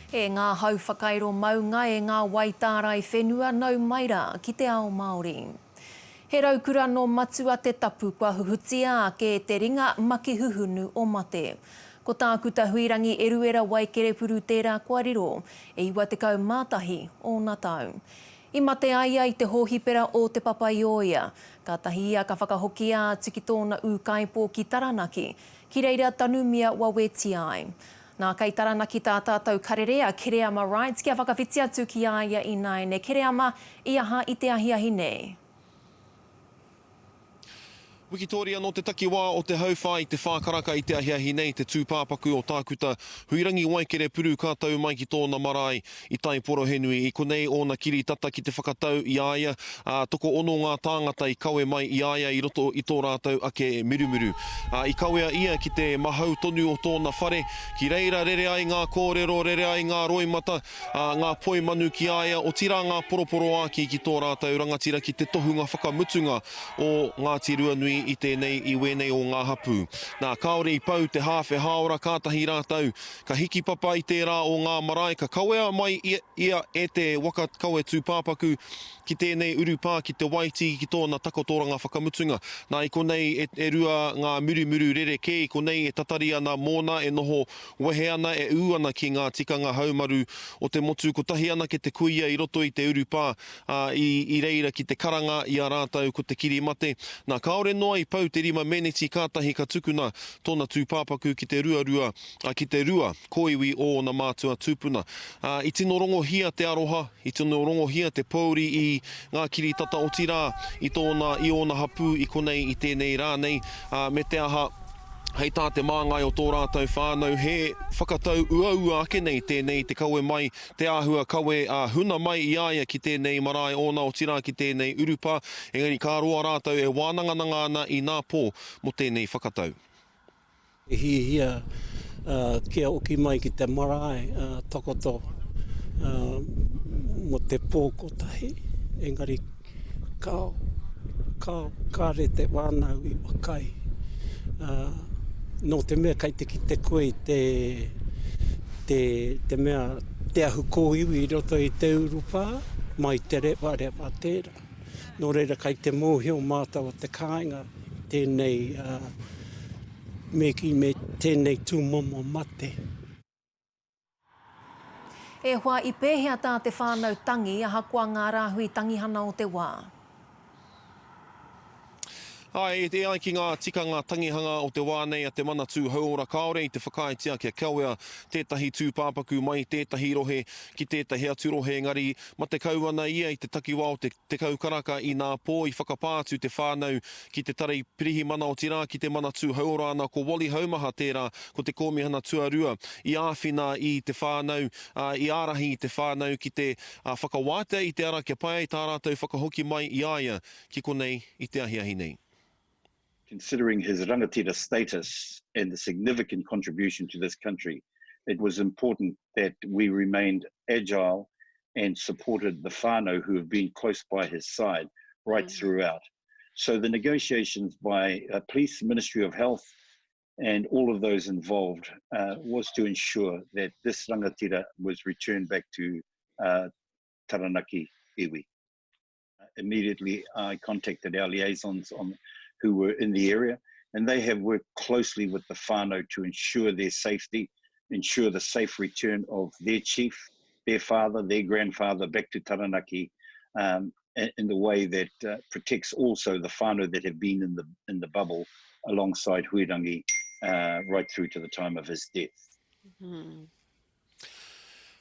E ngā hau whakairo maunga, e ngā wai tārai whenua, nau mai rā ki te ao Māori. He raukura nō Matua te tapu kua huhutia ake e te ringa makihuhunu o mate. Ko Tākuta Huirangi Eruera Waikerepuru tērā kua riro, e 91 ōna tau. I mate a ia i te hōhipera o Te Papaioea. Kātahi ia ka whakahokia atu ki tōna ūkaipō ki Taranaki, ki reira tanumia wawetia ai. Nā, kei Taranaki tā tātou karere a Kereama Wright kia whakawhiti atu ki a ia ināiane. Kereama, i aha i te ahiahi nei? Wikitōria Nō te takiwā o te hauwhā i te whā karaka i te ahiahi nei te tūpāpaku o Tākuta Huirangi Waikerepuru ka tau mai ki tōna marae i Taiporohenui. I konei ōna kiritata ki te whakatau i a ia, ā, tokoono ngā tāngata i kawe mai i a ia i roto i tō rātou ake mirumuru. Ā, i kawea ia ki te mahau tonu o tōna whare, ki reira rere ai ngā kōrero, rere ai ngā roimata, ā, ngā poi manu ki a ia, otirā ngā poroporoākī ki tō rātou rangatira ki te tohunga whakamutunga o Ngāti Ruanui i tēnei, i wēnei o ngā hapū. Nā, kāore i pau te hāwhe hāora kātahi rātou ka hikipapa i tērā o ngā marae ka kawea mai ia e te waka kawe tūpāpaku ki tēnei urupā ki Te Waiti ki tōna takotoranga whakamutunga. Nā, i konei e, e rua ngā murumuru rerekē i konei e tatari ana mōna e noho wehe ana, e ū ana ki ngā tikanga haumaru o te motu. Kotahi anake te kuia i roto i te urupā, ā, i, i reira ki te karanga i a rātou ko te kiri mate. Nā, kāore noa i pau te rima meneti kātahi ka tukuna tōna tūpāpaku ki te ruarua, ā, ki te rua kōiwi o ōna mātua tūpuna. Ā, i tino rongohia te aroha, i tino rongohia te pōuri i ngā kiritata otirā i tōna, i ōna hapū i konei i tēnei rā nei, ā, me te aha, hei tā te māngai o tō rātou whānau, he whakatau uaua ake nei tēnei te kawe mai, te āhua kawe ā huna mai i a ia ki tēnei marae ōna otirā ki tēnei urupā, engari ka roa rātou e wānangananga ana i nā pō mō tēnei whakatau. E hiahia kia oki mai ki te marae takoto mō te pō kotahi, engari Kao, kao, kāre te whānau i whakaae. Nō te mea kei te kite koe i te, te, te mea, te ahu kōiwi i roto i te urupā, mai te rewarewa tērā. Nō reira kei te mōhio mātou o te kāinga i tēnei, me kī, me tēnei tūmomo mate. E hoa, i pēhea tā te whānau tangi ahakoa ngā rāhui tangihana o te wā? Āe, e ai ki ngā tikanga tangihanga o te wā nei a te Manatū Hauora kāore i te whakaaetia kia kawea tētahi tūpāpaku mai i tētahi rohe ki tētahi atu rohe engari mate kau ana ia i te takiwā o te 10 karaka inā pō i whakapā atu te whānau ki te Tari Pirihimana otirā ki te Manatū Hauora ana ko Wally Haumaha tērā ko te Kōmihana Tuarua i āwhina i te whānau, ā, i ārahi i te whānau ki te whakawātea i te ara kia pai ai tā rātou whakahoki mai i a ia ki konei i te ahiahi nei. Considering his rangatira status and the significant contribution to this country, it was important that we remained agile and supported the whānau who have been close by his side right mm. throughout. So the negotiations by uh, police, Ministry of Health, and all of those involved uh, was to ensure that this rangatira was returned back to uh, Taranaki iwi. Immediately, I contacted our liaisons on, who were in the area, and they have worked closely with the whānau to ensure their safety, ensure the safe return of their chief, their father, their grandfather back to Taranaki um, in the way that uh, protects also the whānau that have been in the, in the bubble alongside Huirangi uh, right through to the time of his death. Mm.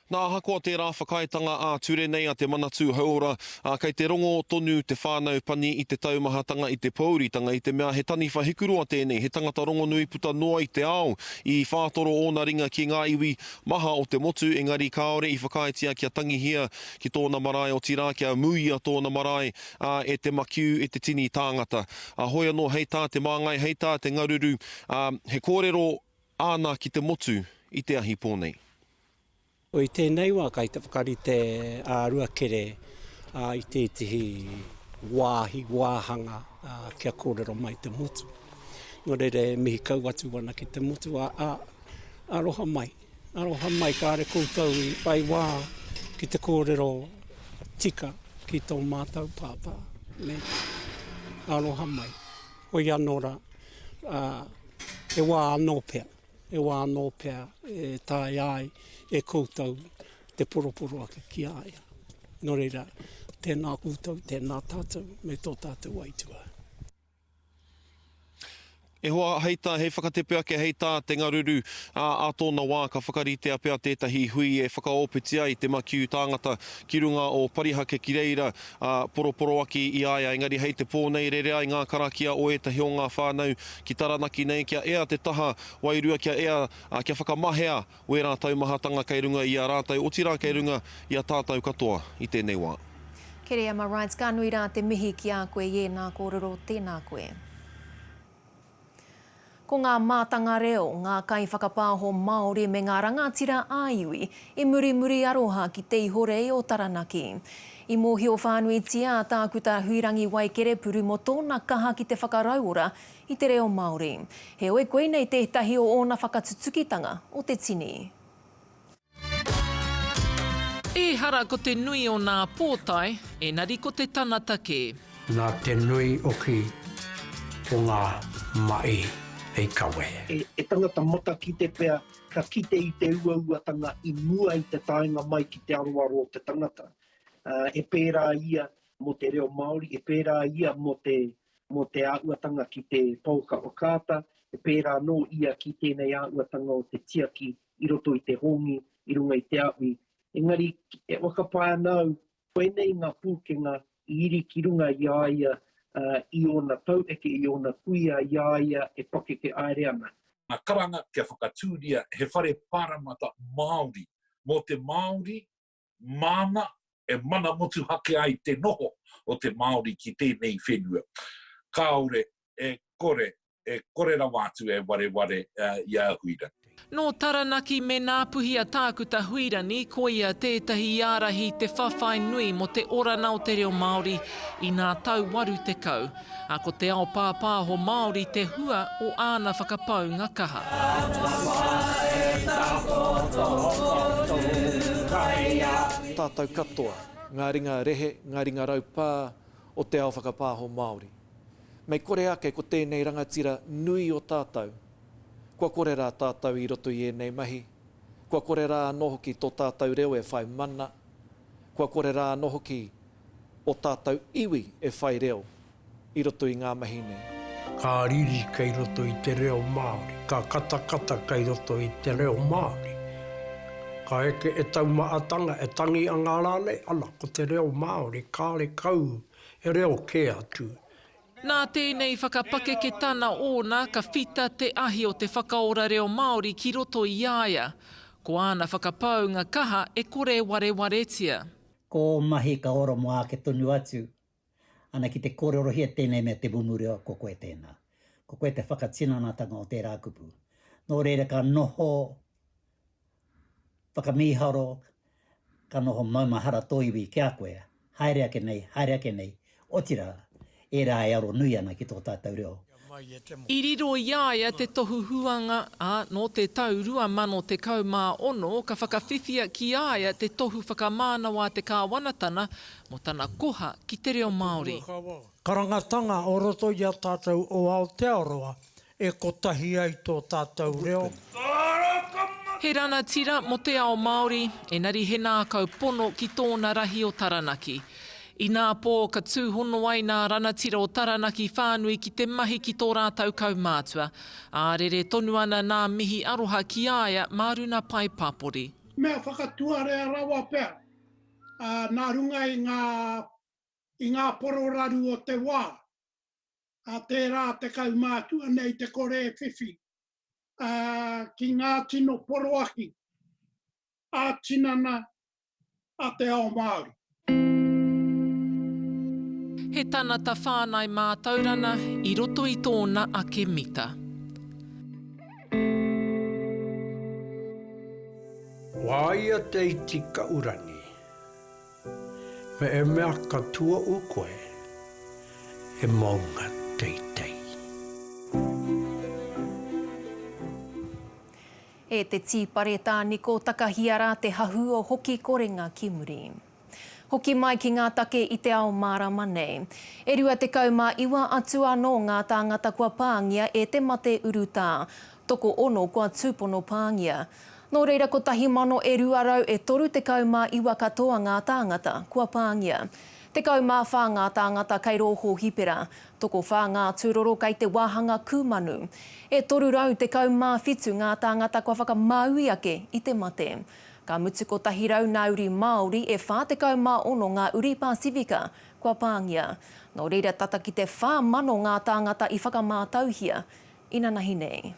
Nā, ahakoa tērā whakaaetanga ā-ture nei a te Manatū Hauora, ā, kei te rongo tonu te whānau pani i te taumahatanga, i te pōuritanga, i te mea he taniwha hikuroa tēnei, he tangata rongonui puta noa i te ao. I whātoro ōna ringa ki ngā iwi maha o te motu, engari kāore i whakaaetia kia tangihia ki tōna marae, otirā kia mūia tōna marae, ā, e te makiu, e te tini tāngata. Ā, hoi anō, hei tā te māngai, hei tā te ngaruru, ā, he kōrero āna ki te motu i te ahi pō nei. I tēnei wā kai te whakarite a Ruakere i tētehi wāhi, wāhanga kia kōrero mai te motu. Nō reira e mihi kau atu ana ki te motu, ā, aroha mai. Aroha mai kāre koutou i whai wā ki te kōrero tika ki tō mātou pāpā, nē. Aroha mai. Hoi anō rā, ā, he wā anō pea, he wā anō pea e taea ai e koutou te poroporoaki ki a ia. Nō reira, tēnā koutou, tēnā tātou, me tō tātou aituā. E hoa, hei tā, hei whakatepe ake, hei tā te ngaruru, ā, ā tōna wā ka whakaritea pea tētahi hui e whakaōpeti ai te makiu tāngata ki runga o Parihake ki reira, ā, poroporoaki i a ia. Engari hei te pō nei rere ai ngā karakia o ētahi o ngā whānau ki Taranaki nei kia ea te taha wairua, kia ea, ā, kia whakamahea wērā taumahatanga kei runga i a rātou, otirā kei runga i a tātou katoa i tēnei wā. Kereama Wright, ka nui rā te mihi ki a koe i ēnā kōrero, tēnā koe. Ko ngā mātanga reo, ngā kaiwhakapāho Māori me ngā rangatira ā-iwi i murimuri aroha ki te ihorei o Taranaki. I mōhio whānuitia a Tākuta Huirangi Waikerepuru mō tōna kaha ki te whakarauora i te reo Māori. Heoi, koinei tētahi o ōna whakatutukitanga o te tini. Ehara ko te nui o nā pōtae, enari ko te tanata kē. Nā te nui oki o ngā mahi hei kawe. He tangata matakite pea ka kite i te uauatanga i mua i te taenga mai ki te aroaro o te tangata. He pērā ia mō te reo Māori, he pērā ia mō te, mō te āhuatanga ki te pouaka whakaata, he pērā anō ia ki tēnei āhuatanga o te tiaki i roto i te hongi, i runga i te awi. Engari, e whakapae ana au, koinei ngā pūkenga i iri ki runga i a ia i ōna taueke, i ōna kuia, i a ia e pakeke haere ana. Ngā karanga kia whakatūria he whare pāremata Māori mō te Māori māna e mana motuhake ai te noho o te Māori ki tēnei whenua. Kāore e kore, e kore rawa atu e wareware i a Huirani. Nō Taranaki me Ngāpuhi a Tākuta Huirani, koia tētahi i ārahi i te whawhai nui mō te orana o te reo Māori i nā tau 80. Ā, ko te ao pāpāho Māori te hua o āna whakapaunga kaha. Tātou katoa, ngā ringa rehe, ngā ringa raupā o te ao whakapāho Māori. Mei kore ake ko tēnei rangatira nui o tātou, kua kore rā tātou i roto i ēnei mahi, kua kore rā anō hoki tō tātou reo e whai mana, kua kore rā anō hoki o tātou iwi e whai reo i roto i ngā mahi nei. Ka riri kei roto i te reo Māori, ka katakata kei roto i te reo Māori. Ka eke e taumahatanga, e tangianga rānei, ana, ko te reo Māori, kāore kau he reo kē atu. Nā tēnei whakapakeketana ōna ka whita te ahi o te whakaora reo Māori ki roto i a ia. Ko āna whakapaunga kaha e kore warewaretia. Ko ō mahi ka ora mō āke tonu atu, ana ki te kōrerohia tēnei mea te mumu reo ko koe tēnā. Ko koe te whakatinanatanga o tērā kupu. Nō reira ka noho whakamīharo, ka noho maumahara tō iwi ki a koe, haere ake nei, haere ake nei, otirā, ērā e aro nui ana ki tō tātou reo. I riro i a ia te tohu huanga, ā, nō te tau 2016 ka whakawhiwhia ki a ia te tohu whakamānawa a te Kāwanatana mō tana koha ki te reo Māori. Karangatanga o roto i a tātou o Aotearoa e kotahi ai tō tātou reo. He ranatira mō te ao Māori, enari he nākau pono ki tōna rahi o Taranaki. Inā pō ka tūhono ai nā ranatira o Taranaki whānui ki te mahi ki tō rātau kaumātua, ā, rere tonu ana nā mihi aroha ki a ia mā runa pae pāpori. Mea whakatuarea rawa pea, ā, nā runga i ngā, i ngā pororaru o te wā, ā, tērā te kaumātua nei te kore e whiwhi, ā, ki ngā tino poroaki ā-tinana a te ao Māori. He tanata whānai mātaurana i roto i tōna ake mita. Wāia te iti kaurani. Me e mea ka tuohu koe, he maunga teitei. E te tīpare tāniko takahia rā te hahū o hoki korenga ki muri. Hoki mai ki ngā take i te ao mārama nei. E 29 atu anō ngā tāngata kua pāngia e te mate urutā, tokoono kua tūpono pāngia. Nō reira kotahi mano e 200 e 39 katoa ngā tāngata kua pāngia. 14 ngā tāngata kei rō hōhipera, tokowhā ngā tūroro kei te wāhanga kūmanu. E 317 ngā tāngata kua whakamāui ake i te mate. Ka mutu 100 nā uri Māori e 46 ngā uri Pasifika kua pāngia. Nō reira tata ki te 4,000 ngā tāngata i whakamātauhia inanahi nei.